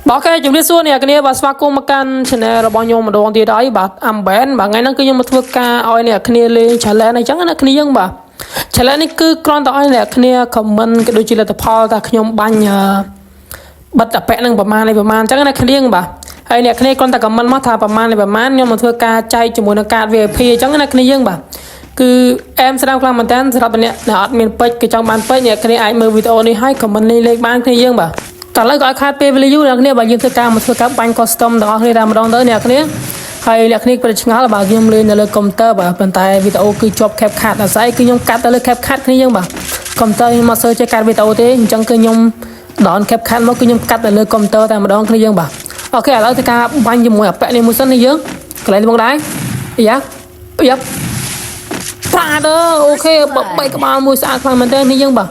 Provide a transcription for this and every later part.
បាទ OK ជំរាបសួរអ្នកគ្នាបាទស្វាគមន៍មកកាន់ channel របស់ខ្ញុំម្ដងទៀតហើយបាទអាំបែនបាទថ្ងៃហ្នឹងគឺខ្ញុំមកធ្វើការឲ្យអ្នកគ្នាលេង challenge អញ្ចឹងណាគ្នាយើងបាទ challenge នេះគឺគ្រាន់តែឲ្យអ្នកគ្នា comment ក៏ដូចជាលទ្ធផលថាខ្ញុំបាញ់អឺបិទអពៈនឹងប្រមាណនេះប្រមាណអញ្ចឹងណាគ្នាយើងបាទហើយអ្នកគ្នាគ្រាន់តែ comment មកថាប្រមាណនេះប្រមាណខ្ញុំមកធ្វើការចែកជាមួយនឹងកាត VIP អញ្ចឹងណាគ្នាយើងបាទគឺអែមស្ដាំខ្លាំងមែនតើសម្រាប់អ្នកដែលអត់មានពេជ្រគេចង់បានពេជ្រអ្នកគ្នាអាចមើលវីដេអូនេះហើយ comment លេខលេខបានគ្នាយើងបាទតើឥឡូវក៏ឲ្យខាតពេលវេលាយូរអ្នកគ្នាបាទយើងធ្វើការមកធ្វើការបាញ់ custom ទាំងអស់គ្នាតែម្ដងទៅអ្នកគ្នាហើយអ្នកគ្នាប្រឆ្ងល់បាទខ្ញុំលេងនៅលើកុំព្យូទ័របាទប៉ុន្តែវីដេអូគឺជាប់ CapCut អាស្រ័យគឺខ្ញុំកាត់ទៅលើ CapCut គ្នាយើងបាទកុំព្យូទ័រខ្ញុំអត់សូវចេះកាត់វីដេអូទេអញ្ចឹងគឺខ្ញុំ down CapCut មកគឺខ្ញុំកាត់ទៅលើកុំព្យូទ័រតែម្ដងគ្នាយើងបាទ OK ឥឡូវធ្វើការបាញ់ជាមួយអាប៉ែនេះមួយសិននេះយើងកន្លែងនេះមកដែរអាយ៉ាអាយ៉ាប្រាដ OK បែកក្បាលមួយស្អាតខ្លាំងមែនទែននេះយើងបាទ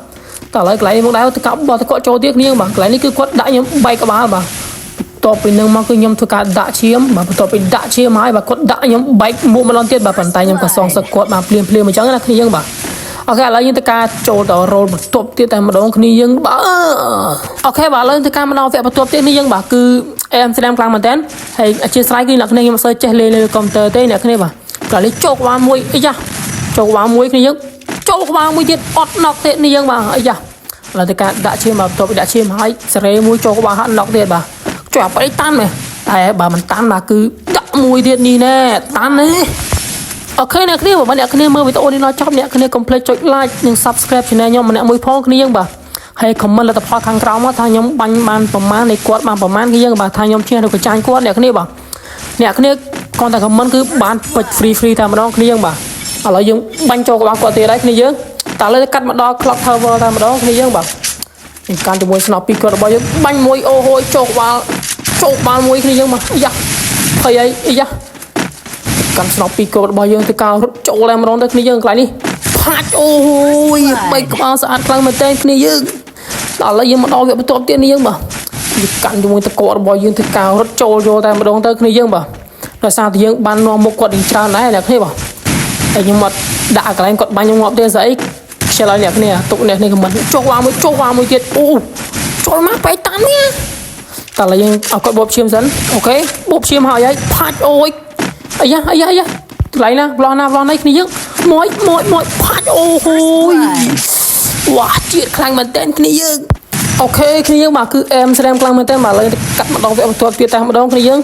តើឥឡូវកន្លែងនេះមកដែរទៅកាប់បោះតកក់ចូលទៀតគ្នាយើងបាទកន្លែងនេះគឺគាត់ដាក់ខ្ញុំបែកក្បាលបាទបន្ទាប់ពីនឹងមកគឺខ្ញុំធ្វើការដាក់ឈាមបាទបន្ទាប់ពីដាក់ឈាមហើយបាទគាត់ដាក់ខ្ញុំបែកមុខម្ដងទៀតបាទប៉ុន្តែខ្ញុំក៏សងសឹកគាត់បាទភ្លាមភ្លាមអញ្ចឹងណាគ្នាយើងបាទ OK ឥឡូវយើងទៅការចូលដល់ role បន្ទាប់ទៀតតែម្ដងគ្នាយើងបាទ OK បាទឥឡូវទៅការមកដល់វគ្គបន្ទាប់ទៀតនេះយើងបាទគឺអែមស្ដាំខ្លាំងមែនតើហើយអធិស្ឋានគឺអ្នកគ្នាខ្ញុំមិនសូវចេះលេងលើកុំព្យូទ័រទេអ្នកគ្នាបាទកាលនេះចូលក្បាលមួយអីយ៉ាចូលក្បាលមួយគ្នាយើងចូលក្បាលមួយទៀតអត់ណុកទៀតនេះយើងបាទអីយ៉ាឥឡូវទៅការដាក់ឈាមបាទបន្ទាប់ពីដាក់ឈាមហើយសេរីមួយចូលក្បាលហាក់ណុកទៀតបាទចុះអាប្តីតាន់មែនតែបើមិនតាន់បាទគឺដាក់មួយទៀតនេះណែតាន់ទេ OK អ្នកគ្នាបើអ្នកគ្នាមើលវីដេអូនេះដល់ចប់អ្នកគ្នាកុំភ្លេចចុច like និង subscribe channel ខ្ញុំម្នាក់មួយផងគ្នាយើងបាទហើយ comment លទ្ធផលខាងក្រោមមកថាខ្ញុំបាញ់បានប្រមាណនៃគាត់បានប្រមាណគ្នាយើងបាទថាខ្ញុំឈ្នះឬក៏ចាញ់គាត់អ្នកគ្នាបាទអ្នកគ្នាគ្រាន់តែ comment គឺបានពេជ្រ free free តែម្ដងគ្នាយើងបាទឥឡូវយើងបាញ់ចូលក្បាលគាត់ទៀតហើយគ្នាយើងតើឥឡូវកាត់មកដល់ clock tower តែម្ដងគ្នាយើងបាទយើងកាន់ជាមួយស្នប់ពីគាត់របស់យើងបាញ់មួយអូហូយចូលក្បាលចូលក្បាលមួយគ្នាយើងមកអាយ៉ាភ័យអីអាយ៉ា កាន់ស្នប់ពីកូដរបស់យើងទៅការរត់ចូលតែម្ដងទៅគ្នាយើងកន្លែងនេះផាច់អូយបែកក្បាលស្អាតខ្លាំងមែនទែនគ្នាយើងដល់ឥឡូវយើងមកដល់វគ្គបន្ទាប់ទៀតនេះយើងបាទយើងកាន់ជាមួយតករបស់យើងទៅការរត់ចូលយកតែម្ដងទៅគ្នាយើងបាទដោយសារតែយើងបាននាំមុខគាត់នឹងច្រើនដែរអ្នកគ្នាបាទតែខ្ញុំអត់ដាក់កន្លែងគាត់បាញ់ខ្ញុំងាប់ទេស្អីខ្ជិលឲ្យអ្នកគ្នាទុកអ្នកគ្នា comment ចុះវ៉ាមួយចុះវ៉ាមួយទៀតអូចូលមកបែកតាន់នេះតើឥឡូវយើងឲ្យគាត់បបឈាមសិន OK បបឈាមហើយហើយផាច់អូយ អាយ៉ាអាយ៉ាអាយ៉ាកន្លែងណាប្លោះណាប្លោះណៃគ្នាយើងមួយមួយមួយផាច់អូហូយវ៉ាជាតិខ្លាំងមែនតើគ្នាយើង OK គ្នាយើងបាទគឺអែមស្រាមខ្លាំងមែនតើបាទឥឡូវកាត់ម្ដងវគ្គបន្ទាប់ទៀតតែម្ដងគ្នាយើង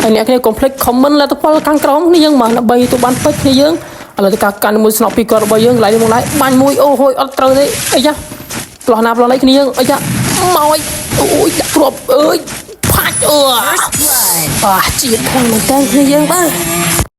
ហើយអ្នកគ្នាកុំភ្លេច comment លទ្ធផលខាងក្រោមគ្នាយើងបាទដើម្បីទៅបានពេជ្រគ្នាយើងឥឡូវទៅការកាន់មួយស្នប់ពីគាត់របស់យើងកន្លែងនេះមកឡើយបាញ់មួយអូហូយអត់ត្រូវទេអាយ៉ាប្លោះណាប្លោះណៃគ្នាយើងអាយ៉ាមកអូយដាក់គ្រាប់អើយផាច់អូអាជាតិខ្លាំងមែនតើគ្នាយើងបាទ